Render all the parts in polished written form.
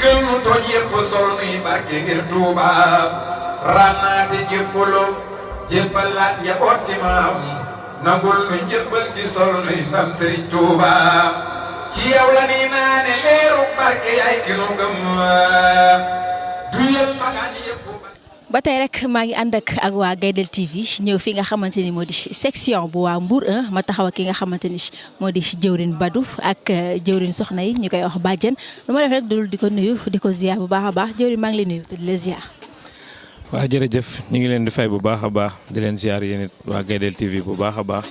jéggal nu tooñ yépp sol nuy barke ngir Tuuba rànnaate jébbalo jébbalaat njaboot gi maam nangul nu njëbbal gi sol nuy ndam Sëriñ Tuuba ci yow la ni naane leeru barke yaay ki nu gëm duyal magaan yépp. ba tey rek maa ngi ànd ak waa Gaydel TV ñëw fi nga xamante ni moo di section bu waa Mbour 1 ma taxaw ak ki nga xamante ni moo di jëwrin Badou ak jëwrin soxna yi ñu koy wax bàjjen lu ma def rek dul di ko nuyu di ko ziar bu baax a baax jëwrin maa ngi lay nuyu te di la ziar. waaw jërëjëf ñu ngi leen di fay bu baax a baax di leen ziar yéen it waa Gaydel TV bu baax a baax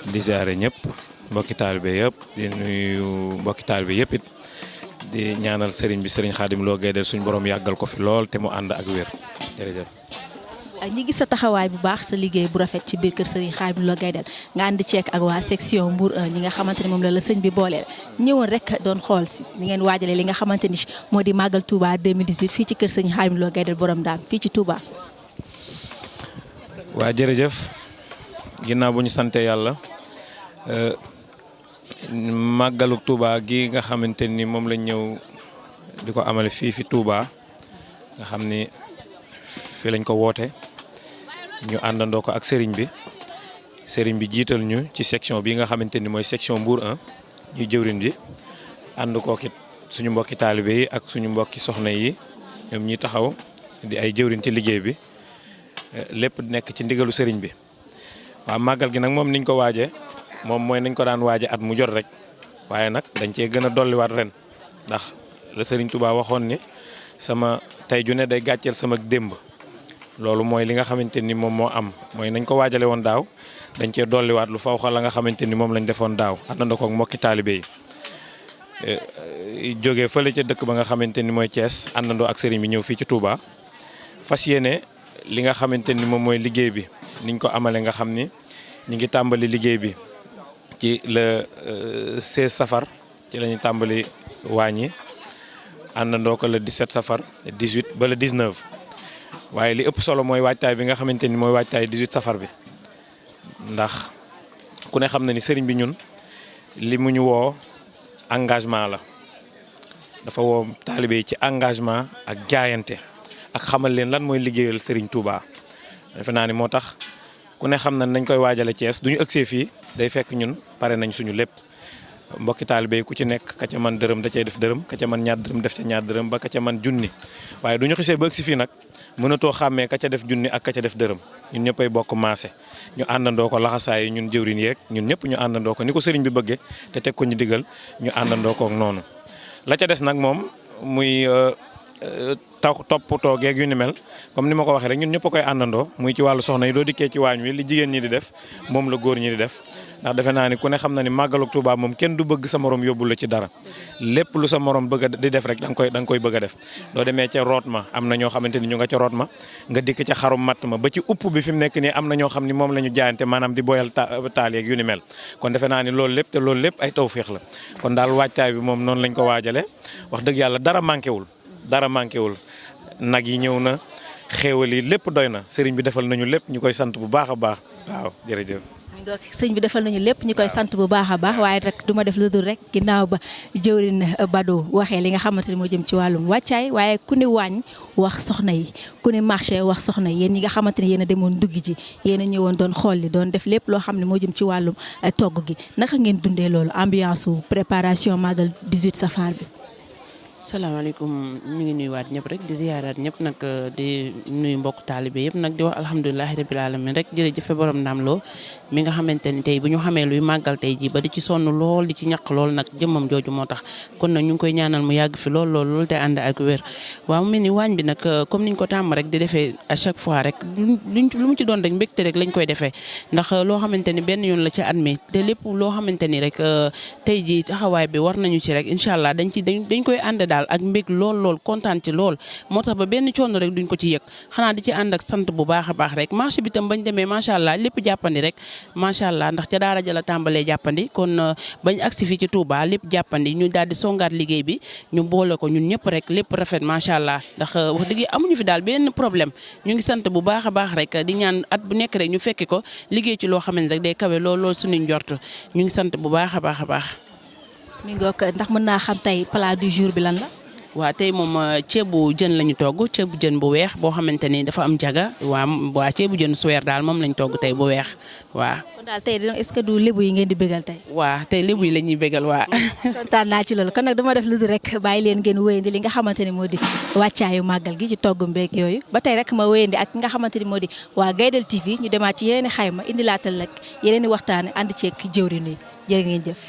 di ziare ñëpp mbokki taalibe yëpp di nuyu mbokki taalibe yëpp it di ñaanal sëriñ bi sëriñ Xaadim Lo Gaydel suñu borom yàggal ko fi lool te mu ànd ak wér jërëjëf. ñi gis sa taxawaay bu baax sa liggéey bu rafet ci biir kër sëriñ Xaadim Lo Gaydel nga ànd ceek ak waa section Mbour 1 ñi nga xamante ne moom la sëñ bi booleel ñëwoon rek doon xool si ni ngeen waajalee li nga xamante ni moo di màggal Touba 2018 fii ci kër sëriñ Xaadim Lo Gaydel borom daam fii ci Touba. waa jërëjëf ginnaaw bu ñu sante yàlla màggalu Touba gi nga xamante ni moom lañ ñëw di ko amale fii fi Touba nga xam ni fii lañ ko woote ñu àndandoo ko ak sëriñ bi jiital ñu ci section bi nga xamante ni mooy section Mbour 1 ñuy jëwriñ bi ànd kookit suñu mbokki taalibe yi ak suñu mbokki soxna yi ñoom ñi taxaw di ay jëwriñ ci liggéey bi lépp nekk ci ndigalu sëriñ bi waaw màggal gi nag moom niñ ko waajee moom mooy nañ ko daan waaje at mu jot rek waaye nag dañ cee gën a dolliwaat ren ndax la sëriñ Touba waxoon ni sama tey ju ne day gàcceel sama démb loolu mooy li nga xamante ni moom moo am mooy nañ ko waajale woon daaw dañ cee dolliwaat lu faw la nga xamante ni moom lañ defoon daaw àndandoo ko ak mbokki taalibe yi jógee fële ca dëkk ba nga xamante ni mooy Thiès àndandoo ak sëriñ bi ñëw fii ci Touba fas yéene li nga xamante ni moom mooy liggéey bi niñ ko amale nga xam ni ñi ngi tàmbali liggéey bi ci le 16 safar ci la ñu tàmbali wàññi àndandoo ko le 17 safar 18 ba le 19 waaye li ëpp solo mooy waajtaay bi nga xamante ni mooy waajtaay 18 safar bi ndax ku ne xam na ni sëriñ bi ñun li mu ñu woo engagement la dafa woo taalibe yi ci engagement ak jaayante ak xamal leen lan mooy liggéeyal sëriñ Touba defe naa ni moo tax ku ne xam na nañ koy waajale Thiès du ñu ëgsee fii day fekk ñun pare nañ suñu lépp mbokki taalibe yi ku ci nekk ka ca man dërëm da cay def dërëm ka ca man ñaar dërëm def ca ñaar dërëm ba ka ca man junni waaye du ñu xisee ba ëgsi fii nag mënatoo xàmmee ka ca def junni ak ka ca def dërëm ñun ñëppay bokk maase ñu àndandoo ko laxasaay yi ñun jëwriñ yeeg ñun ñëpp ñu àndandoo ko ni ko sëriñ bi bëggee te teg ko ñu digal ñu àndandoo ko ak noonu la ca des nag moom muy toppatoo geeg yu ni mel comme ni ma ko waxee rek ñun ñëpp a koy àndandoo muy ci wàllu soxna yi doo dikkee ci waañ wi li jigéen ñi di def moom la góor ñi di def ndax defe naa ni ku ne xam na ni màggalu Tuubaa moom kenn du bëgg sa morom yóbbu la ci dara lépp lu sa morom bëgg a di def rek da nga koy bëgg a def doo demee ca root ma am na ñoo xamante ni ñu nga ca root ma nga dikk ca xarum matt ma ba ci upp bi fi mu nekk nii am na ñoo xam ni moom la ñu jaayante maanaam di boyal taal yeeg yu ni mel kon defe naa ni loolu lépp ay tawféex la kon daal waajtaay bi moom noonu lañ ko waajale wax dëgg yàlla dara manqué wul nag yi ñëw na xéewal yi lépp doy na sëriñ bi defal nañu lépp ñu koy sant bu baax a baax waaw jërëjëf. sëñ bi defal nañu lépp ñu koy sant bu baax a baax waaye rek du ma def lu dul rek ginnaaw ba jëwrin Badou waxee li nga xamante ni moo jëm ci wàllum wàccaay waaye ku ne waañ wax soxna yi ku ne marché wax soxna yi yéen ñi nga xamante ni yéen a demoon dugg ji yéen a ñëwoon doon xool li doon def lépp loo xam ne moo jëm ci wàllum togg gi naka ngeen dundee loolu ambiance su préparation magal 18 safar bi. salaamaaleykum mi ngi nuyuwaat ñëpp rek di ziyaaraat ñëpp nag di nuyu mbokk taalibe yëpp nag di wax alhamdulilahi rabil alamin rek jërëjëf borom Ndam Lo mi nga xamante ni tey bu ñu xamee luy màggal tey ji ba di ci sonn lool di ci ñaq lool nag jëmmam jooju moo tax kon nag ñu ngi koy ñaanal mu yàgg fi lool te ànd ak wér waaw mel ni waañ bi nag comme niñ ko tàmm rek di defee à chaque fois rek lu mu ci doon rek mbégte rek lañ koy defee ndax loo xamante ni benn yoon la ci at mi te lépp loo xamante ni rek tey ji taxawaay bi war nañu ci rek incha allah dañ koy ànd daal ak mbég lool kontaan ci lool moo tax ba benn coono rek duñ ko ci yëg xanaa di ci ànd ak sant bu baax a baax rek marché bi tam bañ demee macha allah lépp jàppandi rek macha allah ndax ca daara ja la tàmbalee jàppandi kon bañ agsi fii ci Touba lépp jàppandi ñu daal di songaat liggéey bi ñu boole ko ñun ñëpp rek lépp rafet macha allah ndax wax dëgg amuñu fi daal benn problème ñu ngi sant bu baax a baax rek di ñaan at bu nekk rek ñu fekki ko liggéey ci loo xam ne rek day kawe lool suñu njort ñu ngi sant bu baax a baax a baax. mi ngoog ndax mën naa xam tey plat du jour bi lan la. waa tey moom ceebu jën lañu togg ceebu jën bu weex boo xamante ni dafa am jaga waa ceebu jën suweer daal moom lañ togg tey bu weex waa. kon daal tey est-ce que du lébu yi ngeen di bégal tey. waa tey lébu yi la ñuy bégal waa. kontaan naa ci loolu kon nag dama def lu dul rek bàyyi leen ngeen wéyandi li nga xamante ni moo di wàccaayu màggal gi ci togg mbeeg yooyu ba tey rek ma wéyandi ak nga xamante ni moo di waa Gaydel TV ñu demaat ci yeneen i xayma indi laatal rek yeneen i waxtaan ànd ceeg jëwriñ yi jërë ngeen jëf.